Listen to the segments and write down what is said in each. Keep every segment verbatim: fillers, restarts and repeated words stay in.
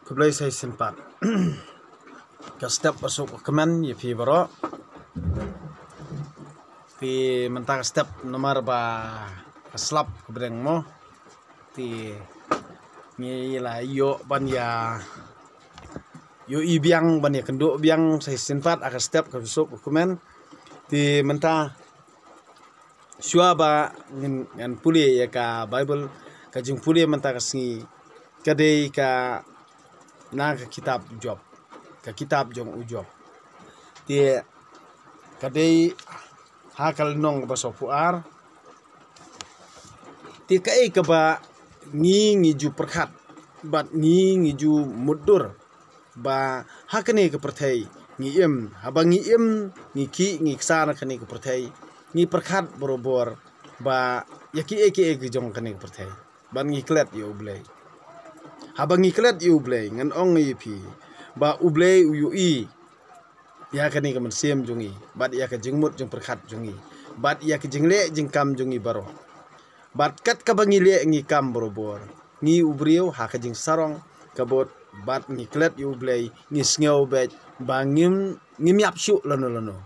Khublei sa shisien pat. Ka step ba suk kmen ïa phi baroh. Te mynta ka step namar ba ka slap ka bdeng mo. Te ngi la ïoh ban ïa ïohi biang ban ïa kynduh biang sa shisien pat ha ka step ka suk kmen. Te mynta shuwa ba ngan, ngan pule ïa ka Baibl, ka jingpule mynta ka sngi ka dei ka na ka kitab Job, ka kitab jong u Job. Te ka dei ha ka lynnong ba sawphew ar. Te kaei kaba ngi ngi ju pyrkhat bad ngi ngi ju mutdur ba ha kane ka pyrthei ngi im, haba ngi im ngi khih ngi ksar ha kane ka pyrthei, ngi pyrkhat barobor ba ïa kiei kiei ki jong kane ka pyrthei bad ngi klet ïa U Blei. Haba ngi klet ïa U Blei ngan ong ïa phi ba U Blei u ïohi ïa kane ka mynsiem jong ngi bad ïa ka jingmut jingpyrkhat jong ngi bad ïa ka jingleh jingkam jong ngi baroh. Bad kat kaba ngi leh ngi kam barobor, ngi u briew ha ka jingsarong ka bud bad ngi klet ïa U Blei, ngi sngew beit ba ngim, ngim ïap shuh lano lano.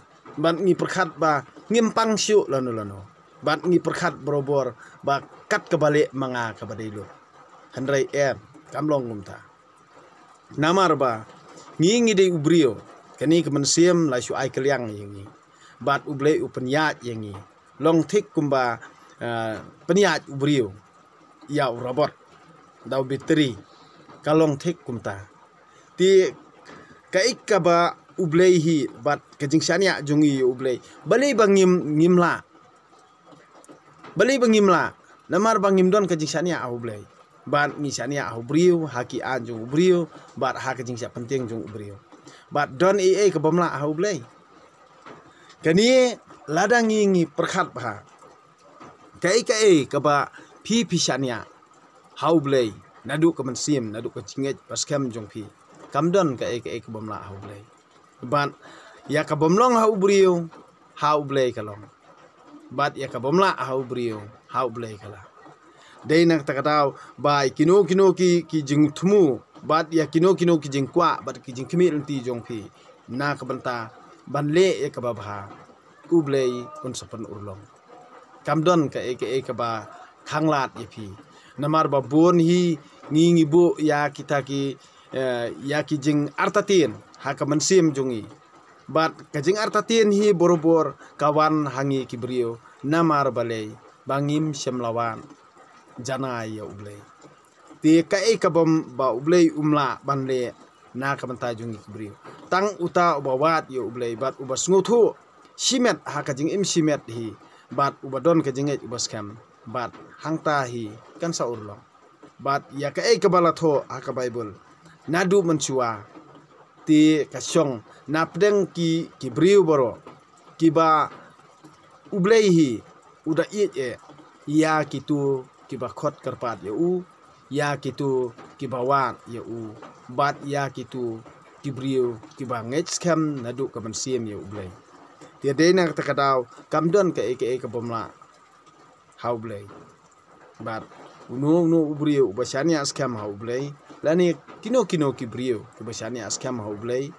Bad ngi pyrkhat ba ngim pang shuh lano lano. Bad ngi pyrkhat barobor ba kat kaba leh ma nga kaba dei lut. Hynrei em, kam long kumta. Namar ba ngi ngi dei u briew, kane ka mynsiem la shu ai kylliang ïa ngi. Bad U Blei u pynïaid ïa ngi. Long thik kumba, eh, pynïaid u briew ïa u robot da u battery, ka long thik kumta. Te kaei kaba U Blei hi bad ka jingshaniah jong ngi ïa U Blei, balei ba ngim, ngim lah? Balei ba ngim lah? Namar ba ngim don ka jingshaniah ha U Blei. Bad ngi shaniah ha u briew, ha ki aiñ jong u briew, bad ha ka jingshah pyntieng jong u briew. Bad don ei ei ka bym lah ha U Blei. Kane lada ngi ngi pyrkhat bha kaei kaei kaba phi phi shaniah ha U Blei, naduh ka mynsiem, naduh ka jingngeit ba skhem jong phi, kam don kaei kaei ka bym lah ha U Blei. Bad ïa ka bym long ha u briew, ha U Blei ka long. Bad ïa ka bym lah ha u briew, ha U Blei ka lah. Dei na kata ka daw ba ïa kino kino ki, ki jingthmu bad ïa kino kino ki jingkwah bad ki jingkhmih lynti jong phi na ka bynta ban leh ïa kaba bha, U Blei un sa pynurlong. Kam don kaei kaei kaba khanglad ïa phi. Namar ba bun hi ngi ngi buh ïa kita ki, eh, ïa ki jingartatien ha ka mynsiem jong ngi. Bad ka jingartatien hi barobor ka wan ha ngi ki briew, namar balei? Ba ngim shym la wad janai ïa U Blei. Te kaei ka bym, ba U Blei um lah ban leh na ka bynta jong ngi ki briew. Tang uta uba wad ïa U Blei bad uba sngewthuh shimet ha ka jingim shimet hi, bad uba don ka jingngeit uba skhem, bad hangta hi kan sa urlong. Bad ïa kaei kaba la thoh ha ka Baibl naduh mynshuwa, te ka shong na pdeng ki, ki briew baroh kiba U Blei hi u da ïeit eh ïa kito kiba khot kyrpad ïa u, ïa kito kiba wad ïa u, bad ïa kito ki briew kiba ngeit skhem naduh ka mynsiem ïa U Blei. Te dei na kata ka daw kam don kaei kaei ka bym lah ha U Blei. Bad uno uno u briew uba shaniah skhem ha U Blei, lane kino kino ki briew kiba shaniah skhem ha U Blei,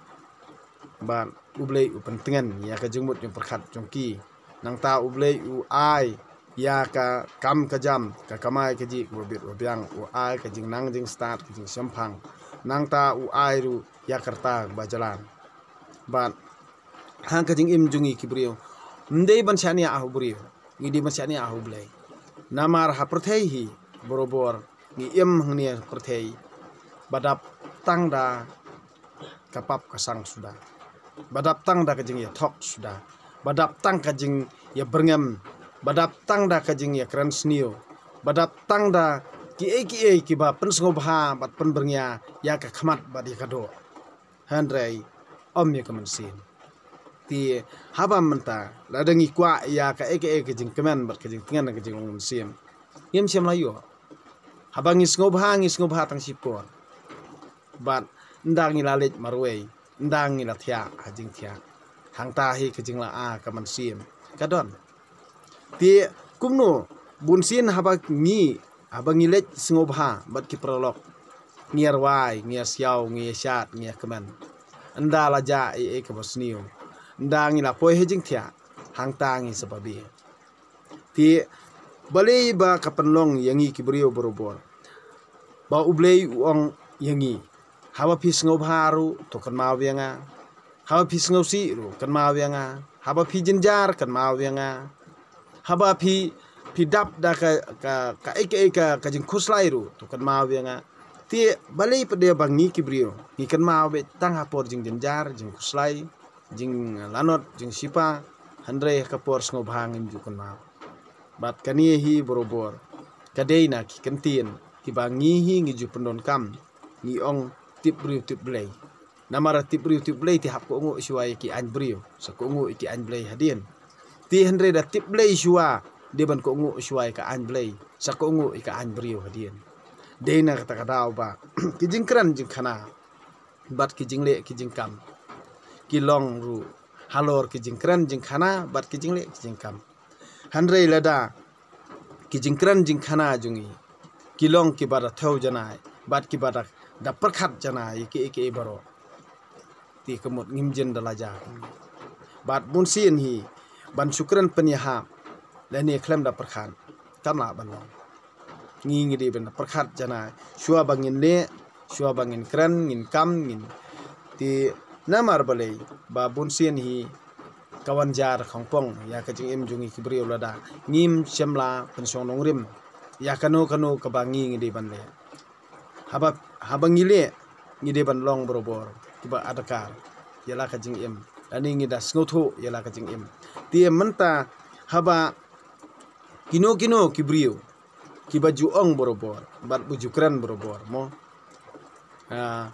bad U Blei u pyntngen ïa ka jingmut jingpyrkhat jong ki. Nangta U Blei u ai ïa ka kam ka jam, ka kamai kajih kaba bit ba biang, u ai ka jingnang jingstad, ka jingshemphang. Nangta u ai ruh ïa ka rta kaba jlan. Bad ha ka jingim jong ngi ki briew, ym dei ban shaniah ha u briew, ngi dei ban shaniah ha U Blei. Namar ha pyrthei hi barobor ngi im hangne ha pyrthei ba dap tang da ka pap ka sang suda, ba dap tang da ka jingïathok suda, ba dap tang ka jingïabyrngem, ba dap tang da ka jingïakren sniew, ba dap tang da kiei kiei kiba pynsngewbha bad pynbyrngia ïa ka khmat bad ïa ka doh. Hynrei ym ïa ka mynsiem. Te haba mynta lada ngi kwah ïa kaei kaei ka jingkmen bad ka jingtngen ka jinglong mynsiem, ngim shym la ïoh. Haba ngi sngewbha, ngi sngewbha tang shipor. Bad ynda ngi la leit marwei, ynda ngi la thiah ha jingthiah, hangta hi ka jingla ah ka mynsiem ka don. Te kumno bunsien haba ngi, haba ngi leit sngewbha bad ki paralok, ngi ïa rwai, ngi ïa siaw, ngi ïa shad, ngi ïa kmen. Ynda la jah ei ei kaba sniew, ynda ngi la poi ha jingthiah, hangta ngi sa babe. Te balei ba ka pynlong ïa ngi ki briew barabor ba U Blei u ong ïa ngi, haba phi sngewbha ruh to kynmaw ïa nga, haba phi sngewsih ruh kynmaw ïa nga, haba phi jynjar kynmaw ïa nga, haba phi, phi dap da ka, ka, ka ei ka ei ka, ka jingkhuslai ruh to kynmaw ïa nga. Te balei pat de ba ngi ki briew ngi kynmaw beit tang ha por jingjynjar, jingkhuslai, jinglanot, jingshipa, hynrei ha ka por sngewbha ngim ju kynmaw. Bad kane hi barabor ka dei na ki kyntien kiba ngi hi ngi ju pyndonkam, ngi ong tip briew tip Blei. Namar tip briew tip Blei te hap kohnguh shuwa ïa ki aiñ briew, sa kohnguh ïa ki aiñ Blei hadien. Te hynrei da tip Blei shuwa, dei ban kohnguh shuwa ïa ka aiñ Blei, sa kohnguh ïa ka aiñ briew hadien. Dei na kata ka daw ba ki jingkren jingkhana bad ki jingleh ki jingkam ki long ruh halor ki jingkren jingkhana bad ki jingleh ki jingkam. Hynrei lada ki jingkren jingkhana jong ngi ki long kiba da thew janai bad kiba da, da pyrkhat janai ïa kiei kiei baroh, te ka mut ngim jin da lajah. Bad bunsien hi ban shu kren pynïahap lane khlem da pyrkhat kam lah ban long. Ngi ngi dei ban pyrkhat janai shuwa ba ngin leh, shuwa ba ngin kren, ngin kam, ngin, te namar balei ba bunsien hi ka wan jar khongpong ïa ka jingim jong ngi ki briew lada ngim shym la pynshong nongrim ïa kano kano kaba ngi ngi dei ban leh. Haba, haba ngi leh ngi dei ban long barabor kiba adkar ïa la ka jingim, lane ngi da sngewthuh ïa la ka jingim. Te mynta haba kino kino ki briew kiba ju ong barabor bad ba ju kren barabor mo, ah,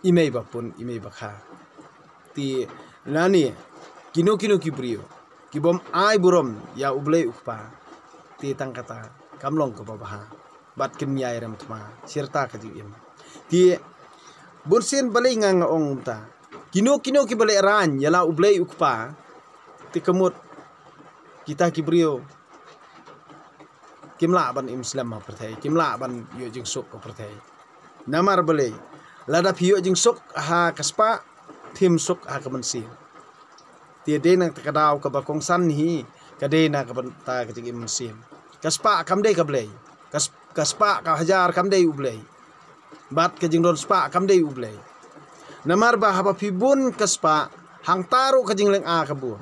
i mei ba pun, i mei ba kha, te lane kino kino ki briew ki bym ai burom ïa U Blei U Kpa, te tang kata kam long kaba bha bad kin ïai rem thma shirta ka jingim. Te bunsien balei nga nga ong mynta, kino kino kiba leh rain ïa la U Blei U Kpa, te ka mut kita ki briew kim lah ban im slem ha pyrthei, kim lah ban ïoh jingsuk ha pyrthei. Namar balei? Lada phi ïoh jingsuk ha ka spah, phim suk ha ka mynsiem. Te dei na kata ka daw kaba kongsan hi ka dei na ka bynta ka jingim mynsiem. Ka spah kam dei ka Blei, ka, ka spah ka hajar kam dei U Blei, bad ka jingdon spah kam dei U Blei. Namar ba haba phi bun ka spah, hangta ruh ka jinglynga ka bun.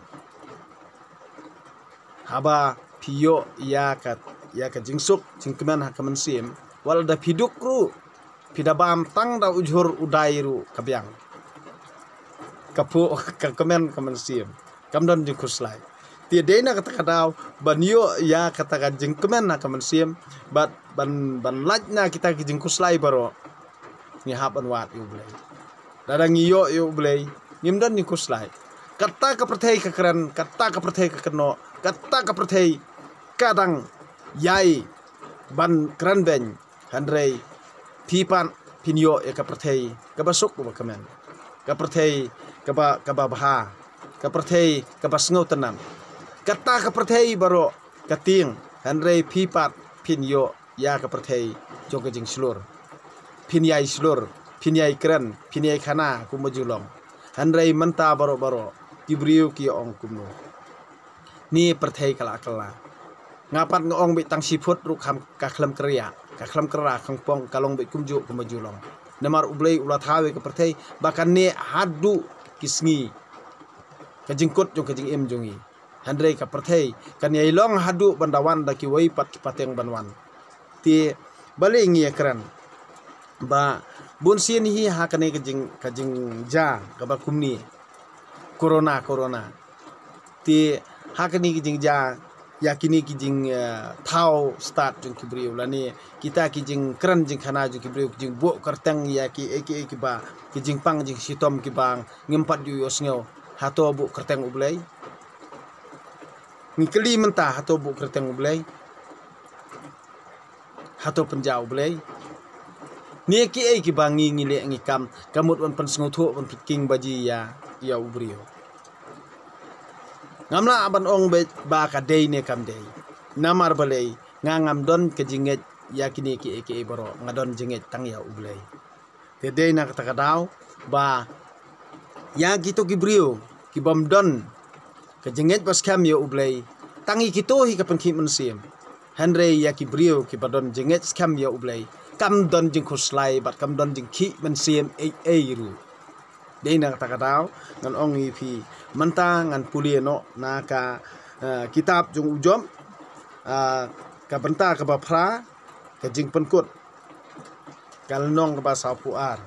Haba phi ïoh ïa ka, ïa ka jingsuk jingkmen ha ka mynsiem, wat lada phi duk ruh, phi da bam tang da u jhur u dai ruh ka biang. Ka phuh ka kmen ka mynsiem, kam don jingkhuslai. Te dei na kata ka daw ban ïoh ïa kata ka jingkmen ha ka mynsiem bad ban, ban lait na kita ki jingkhuslai baroh, ngi hap ban wad ïa U Blei. Lada ngi ïoh ïa U Blei, ngim don jingkhuslai. Kata ka pyrthei ka kren, kata ka pyrthei ka kynnoh, kata ka pyrthei ka dang ïai ban kren beiñ, hynrei phi pat phin ïoh ïa ka pyrthei kaba suk kaba kmen, ka pyrthei kaba, kaba bha, ka pyrthei kaba sngewtynnat. Kata ka pyrthei baroh ka tieng, hynrei phi pat phin ïoh ïa ka pyrthei jong ka jingshlur. Phin ïai shlur, phin ïai kren, phin ïai khana kumba ju long. Hynrei mynta baroh baroh ki briew ki ong kumno? Ni pyrthei ka la kylla. Nga pat nga ong beit tang shi phut ruh kam, ka khlem kyrïa, ka khlem kyrïa khongpong, ka long beit kumjuh kumba ju long. Namar U Blei u la thaw ïa ka pyrthei ba kan neh haduh ki sngi ka jingkut jong ka jingim jong ngi. Hynrei ka pyrthei kan ïai long haduh ban da wan da kiwei pat ki pateng ban wan. Te balei ngi ïa kren ba bunsien hi ha kane ka jing, ka jingjia kaba kumne, corona, corona. Te ha kane ka jingjia ïa kine ki jing, eh, thaw stad jong ki briew lane kita ki jingkren jingkhana jong ki briew, ki jingbuh kyrteng ïa kiei kiei kiba, ki jingpang jingshitom kiba ngim pat ju ïohsngew. Hato buh kyrteng U Blei? Ngi kylli mynta, hato buh kyrteng U Blei? Hato pynjah U Blei? Ne kiei kiba ngi ngi leh ngi kam ka mut ban pynsngewthuh, ban pynking baji ïa, ïa u briew. Ngam lah ban ong beit ba ka dei ne kam dei. Namar balei? Nga ngam don ka jingngeit ïa kine kiei kiei baroh, nga don jingngeit tang ïa U Blei. Te dei na kata ka daw ba ïa kito ki briew ki bym don ka jingngeit ba skhem ïa U Blei, tang ïa kito hi ka pynkhih mynsiem. Hynrei ïa ki briew ki ba don jingngeit skhem ïa U Blei, kam don jingkhuslai bad kam don jingkhih mynsiem ei ei ruh. Dei na kata ka daw ngan ong ïa phi, mynta ngan pule noh na ka, eh, kitab jong u Job, ah, ka bynta kaba phra, ka Jingpynkut, ka lynnong kaba sawphew ar.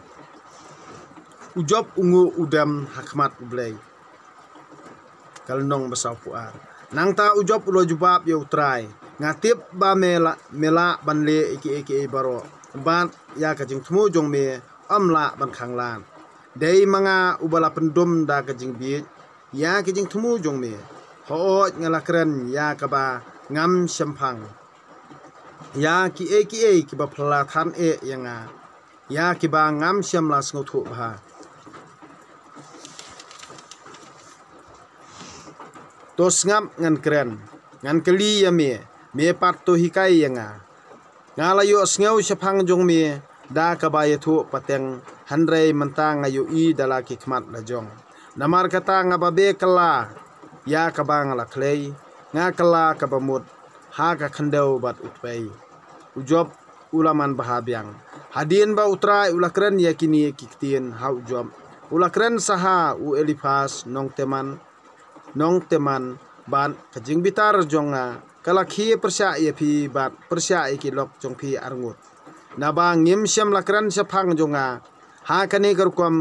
U Job u nguh u dem ha khmat U Blei. Ka lynnong ba sawphew ar. Nangta u Job u la jubab ïa U Trai, nga tip ba me la, me lah ban leh ïa kiei kiei baroh, bad ïa ka jingthmu jong me ym lah ban khanglad. Dei ma nga uba la pyndum da ka jingbieit ïa ka jingthmu jong me. Hooid, nga la kren ïa kaba ngam shemphang, ïa kiei kiei kiba phylla than eh ïa nga, ïa kiba ngam shym la sngewthuh bha. To sngap, ngan kren, ngan kylli ïa me, me pat to hikai ïa nga. Nga la ïohsngew shaphang jong me da kaba ïathuh pateng, hynrei mynta nga ïohi da la ki khmat la jong. Namar kata nga ba be kylla ïa kaba nga la khlei, nga kylla kaba mut ha ka khyndew bad u tpei. U Job u la man bha biang hadien ba U Trai u la kren ïa kine ki ktien ha u Job. U la kren sa ha u Eliphas nong Teman, nong Teman, bad ka jingbitar jong nga ka la khie pyrshah ïa phi bad pyrshah ïa ki lok jong phi arngut, naba ngim shym la kren shaphang jong nga ha kane ka rukom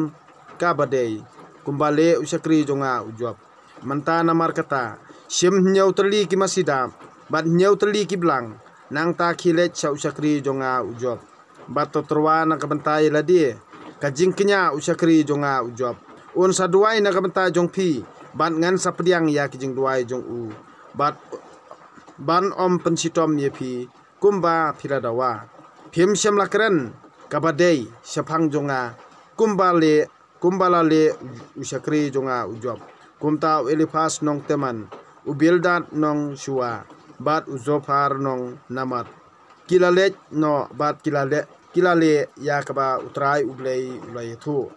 kaba dei, kumba leh u shakri jong nga u Job. Mynta namar kata, shim hynñiew tylli ki masi dab bad hynñiew tylli ki blang, nangta khie leit sha u shakri jong nga u Job, bad to tyrwa na ka bynta ïa lade ka jingkñia u shakri jong nga u Job. Un sa duwai na ka bynta jong phi, bad ngan sa pdiang ïa ki jingduwai jong u, bad ban ym pynshitom ïa phi kumba phi la dawa. Phim shym la kren kaba dei shaphang jong nga kumba leh, kumba la leh u shakri jong nga u Job. Kumta u Eliphas nong Teman, u Bildad nong Shuwa, bad u Zophar nong Namat, ki la leit noh bad ki la leh, ki la leh ïa kaba U Trai U Blei u la ïathuh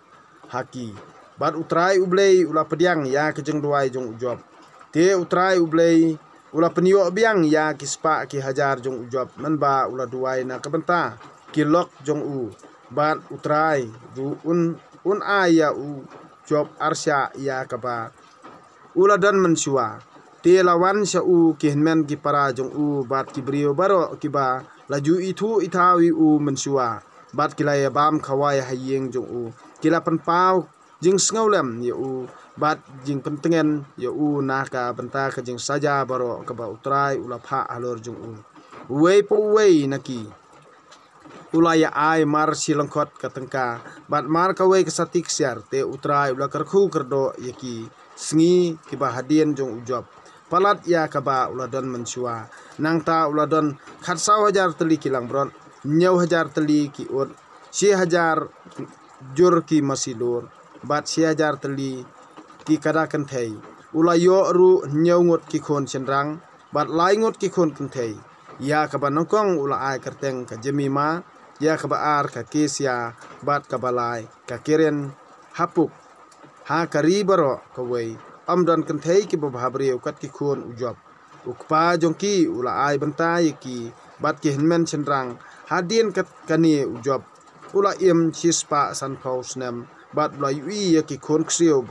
ha ki. Bad U Trai U Blei u la pdiang ïa ka jingduwai jong u Job. Te U Trai U Blei u la pynïoh biang ïa ki spah ki hajar jong u Job, mynba u la duwai na ka bynta ki lok jong u. Bad U Trai ruh un, un ai ïa u Job arshah ïa kaba u la don mynshuwa. Te la wan sha u ki hynmen ki para jong u bad ki briew baroh kiba la ju ithuh ithaw ïa u mynshuwa, bad ki la ïabam khawai ha ïing jong u. Ki la pynpaw jingsngewlem ïa u bad jingpyntngen ïa u na ka bynta ka jingsaja baroh kaba U Trai u la phah halor jong u. Uwei pa uwei na ki u la ïa ai mar shi lyngkhot ka tyngka, bad mar kawei ka sati ksiar. Te U Trai u la kyrkhu kyrdoh ïa ki sngi kiba hadien jong u Job, palat ïa kaba u la don mynshuwa. Nangta u la don khatsaw hajar tylli ki langbrot, hynñiew hajar tylli ki ut, shi hajar jur ki masi lur, bad shi hajar tylli ki kada kynthei. U la ïoh ruh hynñiew ngut ki khun shynrang bad lai ngut ki khun kynthei. Ïa kaba nyngkong u la ai kyrteng ka Jemima, ïa kaba ar ka Kesia, bad kaba lai ka Keren Hapuk. Ha ka ri baroh kawei ym don kynthei kiba bhabriew kat ki khun u Job. U kpa jong ki u la ai bynta ïa ki bad ki hynmen shynrang. Hadien kat kane u Job u la im shispah sanphew snem bad u la ïohi ïa ki khun ksiew,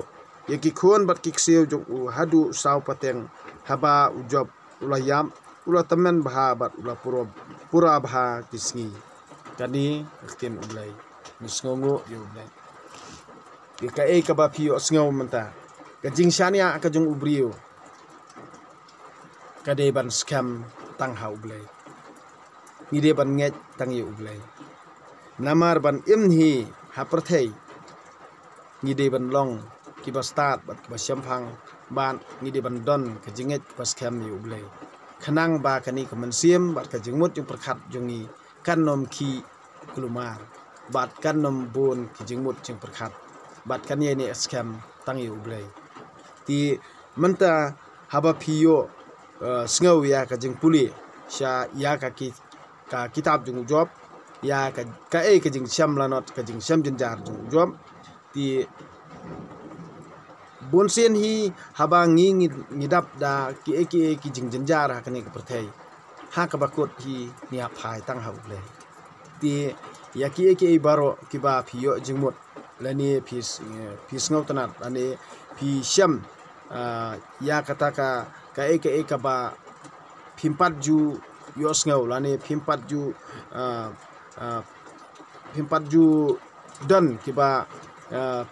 ïa ki khun bad ki ksiew jong u haduh saw pateng. Haba u Job u la ïap, u la tymmen bha bad u la pura, pura bha ki sngi. Kane ka ktien U Blei. Ngi sngewnguh ïa U Blei. Ïa kaei kaba phi ïohsngew mynta, ka jingshaniah ka jong u briew ka dei ban skhem tang ha U Blei. Ngi dei ban ngeit tang ïa U Blei. Namar ban im hi ha pyrthei, ngi dei ban long kiba stad bad kiba shemphang, bad ngi dei ban don ka jingngeit kaba skhem ïa U Blei, khnang ba kane ka mynsiem bad ka jingmut jingpyrkhat jong ngi kan ym khih kulmar, bad kan ym bun ki jingmut jingpyrkhat, bad kan ïaineh skhem tang ïa U Blei. Te mynta haba phi ïoh, eh, sngew ïa ka jingpule sha ïa ka ki, ka kitab jong u Job, ïa ka, kaei ka jingshem lanot ka jingshem jynjar jong u Job. Te bun sien hi haba ngi, ngi, ngi dap da kiei kiei ki jingjynjar ha kane ka pyrthei, ha kaba kut hi ngi hap phai tang ha U Blei. Te ïa kiei kiei baroh kiba phi ïoh jingmut lane phi s-, eh, phi sngewtynnat lane phi shem, ah, ïa kata ka, kaei kaei kaba phim pat ju ïohsngew lane phim pat ju, ah, ah, phim pat ju don kiba, ah,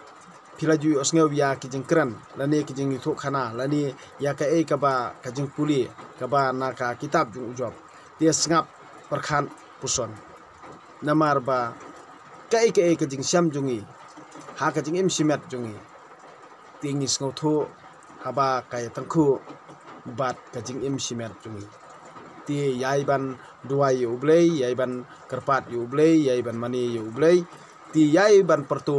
phi la ju ïohsngew ïa ki jingkren lane ki jingïathuhkhana lane ïa kaei kaba ka jingpule kaba na ka kitab jong u Job. Te sngap, pyrkhat, puson. Namar ba kaei kaei ka jingshem jong ngi ha ka jingim shimet jong ngi, te ngi sngewthuh haba ka ïatyngkhuh bad ka jingim shimet jong ngi. Te ïai ban duwai ïa U Blei, ïai ban kyrpad ïa U Blei, ïai ban mane ïa U Blei. Te ïai ban pyrto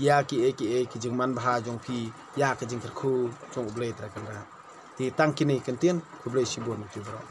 ïa kiei kiei ki jingmanbha jong phi ïa ka jingkyrkhu jong U Blei Trai Kynrad. Te tang kine ki kyntien, khublei shibun ïa phi baroh.